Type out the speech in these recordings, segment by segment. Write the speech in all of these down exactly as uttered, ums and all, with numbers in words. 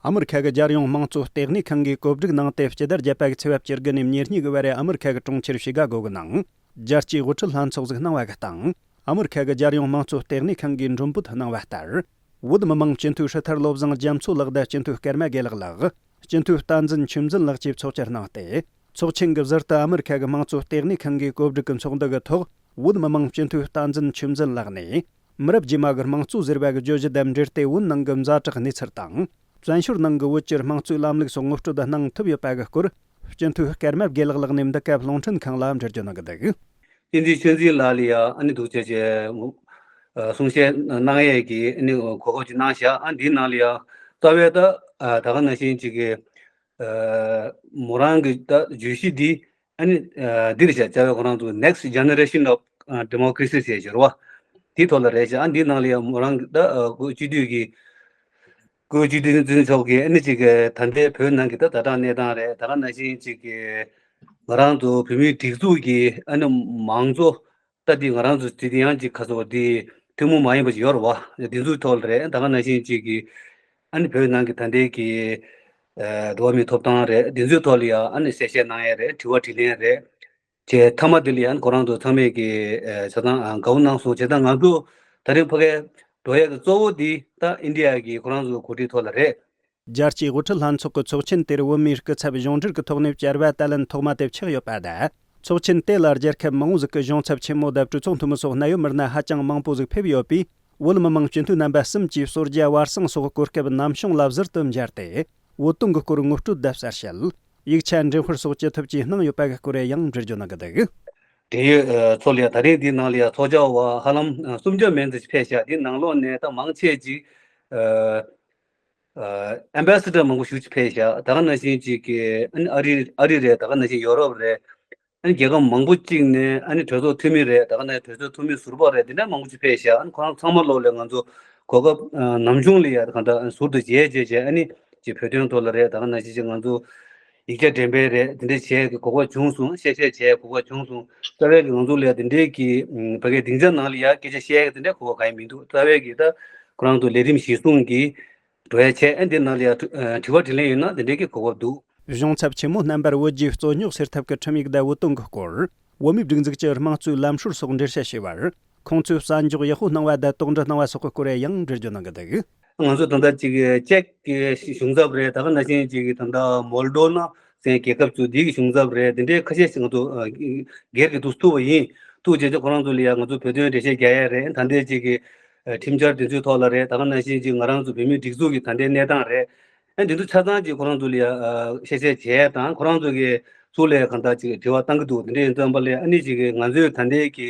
ཨ་མི་རི་ཁ་གི་རྒྱལ་ཡོངས་དམངས་གཙོ་ལྟེ་གནས་ཁང་གིས་གོ་སྒྲིག་གནང་སྟེ། སྤྱི་ཟླ་བརྒྱད་པ་གི་ཚེས་པ་བཅུ་དགུ་ནས་ཉེར་གཉིས་གི་བར། ཨ་མི་རི་ཁ་གི་གྲོང་ཁྱེར་ཤི་ཀ་གོ་གི་ནང་རྒྱལ་སྤྱིའི་དབུ་ཁྲིད་ལྷན་ཚོགས་ཟིག་གནང་བ་གི་སྟེང་། ཨ་མི་རི་ཁ་གི་རྒྱལ་ཡོངས་དམངས་གཙོ་ལྟེ་གནས་ཁང་གིས་མགྲོན་འབོད་གནང་བ་ལྟར། བོད་མི་མང་སྤྱི་འཐུས་ཧྲི་ཐར་བློ་བཟང་རྒྱ་མཚོ་ལགས་དང་། སྤྱི་འཐུས་ཀརྨ་དགེ་ལེགས་ལགས། སྤྱི་འཐུས་བསྟན་འཛིན་ཆོས་འཛིན་ལགས་བཅས་ཚོགས་བཅར་གནང་སྟེ། ཚོགས་ཆེན་གྱི་ཟུར་དུ་ཨ་མི་རི་ཁ་གི་དམངས་གཙོ་ལྟེ་གནས་ཁང་གིས་གོ་སྒྲིག་གི་ཚོགས་འདུ་གི་ཐོག་བོད་མི་མང་སྤྱི་འཐུས་བསྟན་འཛིན་ཆོས་འཛིན་ལགས་ནས། མི་རབས་རྗེས་མ་གི་དམངས་གཙོ་ཟེར་བ་གི་བརྗོད་གཞི་དང་འབྲེལ་ཏེ། བོད་ནང་གི་ཛ་དྲག་གནས་ཚུལ་དང་། བཙན་བྱོལ་ནང་གི་བོད་ཀྱི་དམངས་གཙོའི་ལམ་ལུགས་སོགས་ངོ་སྤྲོད་གནང་ཐུབ་ཡོད་པ་གི་སྐོར། སྤྱི་འཐུས་ཀརྨ་དགེ་ལེགས་ལགས་ནས་འདི་སྐབས་རླུང་འཕྲིན་ཁང་ལ་འགྲེལ་བརྗོད་གནང་གི་འདུག། བསྟན་འཛིན་ཆོས་འཛིན་ལགས་ལ་ཡ་ཨ་ནི་འདུག་བྱས་བྱས། གསུང་བཤད་གནང་ཡས་ཀྱི་ཨ་ནི་གོ་སྐབས་ཅིག་གནང་བཞག། ཨ་འདིའི་ནང་ལ་ཡ་རྩ་བའི་ད་ད་ག་ནང་བཞིན་ཅིག་གི་མོ་རང་གི་ད་བརྗོད་གཞི་འདི་ཨ་ནི་འདི་རེད་བཞག། རྩ་བའི་ཁོ་རང་ཚོ་next generation of democracy ཟེར་བཞག་རེད་བ། དེའི་ཐོག་ལ་རེད་བཞག། ཨ་འདིའི་ནང་ལ་ཡ་མོ་རང་གི་ད་སྐུ་སྤྱི་འཐུས་ཀྱི་སྐུ་སྤྱི་འཐུས་མཚན་ཚོགས་ཀྱི་ཨ་ནི་ཅིག་གི་ད་ལྟའི་བོད་ནང་གི་ད་ཛ་དྲག་གནས་སྟངས་རེད། ད་ག་ནང་བཞིན་ཅིག་གི་ང་རང་ཚོ་བོད་མིའི་སྒྲིག་འཛུགས་ཀྱི་ཨ་ནི་མང་གཙོ། ད་འདི་ང་རང་ཚོ་དེ་དེ་ཡང་ཅིག་ཁ་སོ་དེ་ཐུན་མོང་མ་ཡིན་པ་ཅིག་ཡོད་རེད་བ། དེ་ཚོའི་ཐོག་ལ་རེད། ད་ག་ནང་བཞིན་ཅིག་གི་ཨ་ནི་བོད་ནང་གི་ད་ལྟའི་གི་འགྲོ་བ་མིའི་ཐོབ་ཐང་རེད། དེ་ཚོའི་ཐོག་ལ་ཡང་ཨ་ནི་གསལ་བཤད་གནང་ཡས་རེད། དྲི་བ་དྲིས་ལན་རེད། བྱས་མཐའ་མ་དེ་ལ་ཡང་ཁོ་རང་ཚོ་ཚང་མས་ཀྱི་ཆ་ཚང་དགའ་བོ་གནང་སོང་། བྱས་ཙང་ང་ཚོ་ད་རིང་ཕ་གིར་འགྲོ་ཡས་ཀྱི་གཙོ་བོ་འདི་ད་ཨིན་ཌི་ཡ་གི་ཁོ་རང་ཚོའི་གོ་སྒྲིག་ཐོག་ལ་རེད། རྒྱལ་སྤྱིའི་དབུ་ཁྲིད་ལྷན་ཚོགས་ཀྱི་ཚོགས་ཆེན་དེར་བོད་མིའི་སྐུ་ཚབ་གཞུང་འབྲེལ་གྱི་ཐོག་ནས་བཅར་བ་ད་ལན་ཐོག་མ་དེ་ཆགས་ཡོད་པ་དང་། ཚོགས་ཆེན་དེ་ལ་རྒྱལ་ཁབ་མང་བོ་ཟིག་གི་གཞུང་ཚབ་ཆེན་མོ་དང་གྲོས་ཚོགས་འཐུས་མི་སོགས་གནད་ཡོད་མི་སྣ་ཧ་ཅང་མང་པོ་ཟིག་ཕེབས་ཡོད་པས། བོད་མི་མང་སྤྱི་འཐུས་རྣམ་པ་གསུམ་གྱིས་སོར་རྒྱ་བར་གསེང་སོགས་གོ་སྐབས་ནམ་བྱུང་ལ་ཟུར་དུ་འབྱར་ཏེ། བོད་དོན་གྱི་སྐོར་ངོ་སྤྲོད་དང་གསལ་བཤད། ཡིག་ཆ་འགྲེམས་སྤེལ་སོགས་ཅི་ཐུབ་ཀྱིས་གནང་ཡོད་པ་གི་སྐོར་ཡང་འགྲེལ་བརྗོད་གནང་གི་འདུག། འབྲེལ་ཡོད་ཚོ་ལ་ཡང་ད་རིང་འདིའི་ནང་ལ་ཡང་ཚོགས་བཅར་བ་ཧ་ལམ་སུམ་བརྒྱ་མན་ཙམ་ཞིག་ཕེབས་ཤག། འདིའི་ནང་ལོགས་ནས་ད་མང་ཆེ་ཅིག་ཨེམ་བྷེ་སེ་ཌར་མང་པོ་ཞེ་ཅིག་ཕེབས་ཤག། ད་ག་ནང་བཞིན་ཅིག་གི་ཨ་ནི་ཨ་རི་ཨ་རི་རེད། ད་ག་ནང་བཞིན་ཡོ་རོབ་རེད། ཨ་ནི་རྒྱལ་ཁབ་མང་པོ་གཅིག་ནས་ཨ་ནི་གྲོས་ཚོགས་འཐུས་མི་རེད། ད་ག་ནང་གྲོས་ཚོགས་འཐུས་མི་ཟུར་པ་རེད། དེ་འདྲ་མང་པོ་ཅིག་ཕེབས་ཤག། ཨ་ནི་ཁོ་རང་ཚང་མ་ལོག་ལ་ང་ཚོ་གོ་སྐབས་ཨ་ནམ་བྱུང་ལ་ཡ་གང་ལྟར་ཟུར་དུ་མཇལ་བྱས་བྱས། ཨ་ནི་ཅིག་བོད་དོན་ཐོག་ལ་རེད། ད་ག་ནང་བཞིན་ཅིག་ང་ཚོ་ཡིག་ཆ་འགྲེམས་སྤེལ་རེད། དེ་འདྲ་བྱས་གོ་སྐབས་བྱུང་སོང་། གསལ་བཤད་བྱས་གོ་སྐབས་བྱུང་སོང་། རྩ་བའི་གི་ང་ཚོ་ལ་ཡ་དེ་འདྲའི་གི་ཨ་ཕ་གིའི་སྡིངས་ཆ་ནང་ལ་ཡ་སྐད་ཆ་བཤད་ཡ་གི་དེ་འདྲའི་གོ་སྐབས་གང་ཡང་མི་འདུག། རྩ་བའི་གི་ད་ཁོ་རང་ཚོ་ལས་རིམ་གཞིར་བཟུང་གི་འགྲོ་ཡ་བྱས། ཨ་འདི་ནང་ལ་ཡང་དྲི་ཨ་དྲི་བ་དྲིས་ལན་ཡོད་ན་དེ་འདྲའི་གི་གོ་སྐབས་འདུག། གཞུང་ཚབ་ཆེན་མོ་རྣམ་པར་བོད་རྒྱའི་རྩོད་རྙོག་སེལ་ཐབས་ཀྱི་ཁྲིམས་ཡིག་དང་བོད་དོན་གྱི་སྐོར། བོད་མིའི་སྒྲིག་འཛུགས་ཀྱི་དམངས་གཙོའི་ལམ་སྲོལ་སོགས་འགྲེལ་བཤད་བྱས་པར། ཁོང་ཚོས་གསར་འཇོག་ཡག་པོ་གནང་བ་དང་དོགས་འདྲི་གནང་བ་སོགས་ཀྱི་སྐོར་ཡང་འགྲེལ་བརྗོད་གནང་གི་འདུག། ང་ཚོ་ད་ལྟ་ཅིག་ཅེཀ་གི་གཞུང་ཚབ་རེད། ད་ག་ནང་བཞིན་ཅིག་ད་ལྟ་མོལ་ཌོ་ན་ཟེར་རྒྱལ་ཁབ་ཚོ་འདི་གི་གཞུང་ཚབ་རེད། དེ་འདྲའི་ཁ་ཤས་ཤིག་ང་ཚོ་ཨ་སྒེར་གྱི་འདུག་ཐུག་པ་ཡིན། ཐུག་བྱས་ཚེ་ཁོ་རང་ཚོ་ལ་ཡང་ང་ཚོ་བོད་དོན་འགྲེལ་བཤད་རྒྱག་ཡ་རེད། ད་ལྟའི་ཅིག་གི་ཨ་ཁྲིམས་འཆར་དེ་ཚོའི་ཐོག་ལ་རེད། ད་ག་ནང་བཞིན་ཅིག་ང་རང་ཚོ་བོད་མིའི་སྒྲིག་འཛུགས་ཀྱི་ད་ལྟའི་གནས་སྟངས་རེད། ཨ་འདི་ཚོ་ཆ་ཚང་ཅིག་ཁོ་རང་ཚོ་ལ་ཡང་ཨ་བཤད་བཤད་བྱས་དང་། ཁོ་རང་ཚོ་གི་ཚུར་ལ་གང་ལྟར་ཅིག་དྲི་བ་བཏང་གི་འདུག། དེ་འདྲ་ཡིན་ཙང་པ་ལས་ཨ་ནི་ཅིག་གི་ང་ཚོའི་ད་ལྟའི་གི་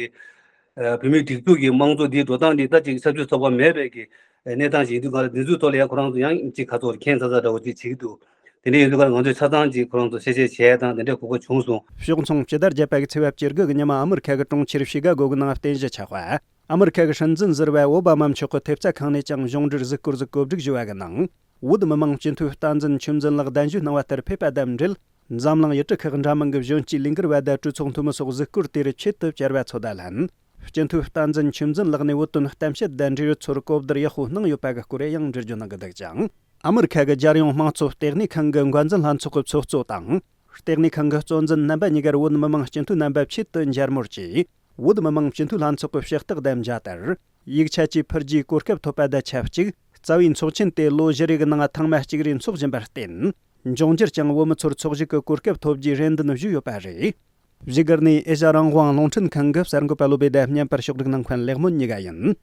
ཨ་བོད་མིའི་སྒྲིག་འཛུགས་ཀྱི་དམངས་གཙོ་འདིའི་འགྲོ་སྟངས་འདི་ད་ཅིག་ཆབ་སྲིད་ཚོགས་པ་མེད་པའི་གི་གནས་སྟངས་ཤིག་ཡིན་དུས་ག་ལ། འདི་ཚོའི་ཐོག་ལ་ཡང་ཁོ་རང་ཚོ་ཡང་ཅིག་ཁ་ཚོར་ཁྱད་མཚར་ཚ་འདྲ་བོ་ཅིག་བྱེད་ཀྱི་འདུག། དེ་འདྲ་ཡིན་དུས་ག་ལ་ང་ཚོས་ཆ་ཚང་ཅིག་ཁོ་རང་ཚོ་བཤད་བཤད་བྱས་དང་དེ་འདྲའི་གོ་སྐབས་བྱུང་སོང་། གཞུང་ཚོགས་སྤྱི་ཟླ་བརྒྱད་པ་གི་ཚེས་པ་བཅུ་དགུ་གི་ཉིན་མ་ཨ་མི་རི་ཁ་གི་གྲོང་ཁྱེར་ཤི་ཀ་གོ་གི་ནང་རྟེན་གཞི་ཆགས་པ། ཨ་མི་རི་ཁ་གི་སྲིད་འཛིན་ཟུར་པ་ཨོ་བྷ་མ་མཆོག་གི་ཐེབས་རྩ་ཁང་ནས་ཀྱང་གཞུང་འབྲེལ་གཟིགས་སྐོར་ཟིག་གོ་སྒྲིག་ཞུས་པ་གི་ནང་། བོད་མི་མང་སྤྱི་འཐུས་བསྟན་འཛིན་ཆོས་འཛིན་ལགས་གདན་ཞུ་གནང་བ་ལྟར་ཕེབས་པ་དང་འབྲེལ། འཛམ་གླིང་ཡུལ་གྲུ་ཁག་འདྲ་མིན་གྱི་གཞོན་སྐྱེས་ལས་འགུལ་བ་དང་གྲོས་ཚོགས་འཐུས་མི་སོགས་གཟིགས་སྐོར་དེར་ཆེད་དུ་བཅར་བ་ཚོ་དང་ལྷན། སྤྱི་འཐུས་བསྟན་འཛིན་ཆོས་འཛིན་ལགས་ནས་བོད་དོན་གཏམ་བཤད་དང་འབྲེལ་ཡོད་ཚོར་གོ་བསྡུར་ཡག་པོ་གནང་ཡོད་པ་གི་སྐོར་ཡང་འགྲེལ་བརྗོད་གནང་གི་འདུག་ཅིང་། ཨ་མི་རི་ཁ་གི་རྒྱལ་ཡོངས་དམངས་གཙོ་ལྟེ་གནས་ཁང་གི་འགན་འཛིན་ལྷན་ཚོགས་ཀྱི་ཚོགས་གཙོ་དང་། ལྟེ་གནས་ཁང་གི་གཙོ་འཛིན་རྣམ་པ་གཉིས་ཀར་བོད་མི་མང་སྤྱི་འཐུས་རྣམ་པ་ཆེད་དུ་མཇལ་མོལ་གྱིས། བོད་མི་མང་སྤྱི་འཐུས་ལྷན་ཚོགས་ཀྱི་ཕྱག་རྟགས་དང་མཇལ་དར། ཡིག་ཆ་བཅས་ཕུལ་རྒྱུའི་གོ་སྐབས་ཐོབ་པ་དང་ཆབས་ཅིག། རྩ་བའི་ཚོགས་ཆེན་དེ་ལོ་བཞི་རེ་གི་ནང་ཐེངས་མ་གཅིག་རེ་འཚོགས་བཞིན་པར་བརྟེན། འབྱུང་འགྱུར་ཀྱང་བོད་མི་ཚོར་ཚོགས་ཞུགས་ཀྱི་གོ་སྐབས་ཐོབ་རྒྱུའི་རེ་འདུན་ཞུས་ཡོད་པ་རེད། བཞུགས་སྒར་ནས་ཨེ་ཤ་རང་དབང་རླུང་འཕྲིན་ཁང་གི་གསར་འགོད་པ་བློ་བྷེ་དང་བརྙན་པར་ཕྱོགས་སྒྲིག་གནང་མཁན་ལེགས་སྨོན་གཉིས་ཀ་ཡིན།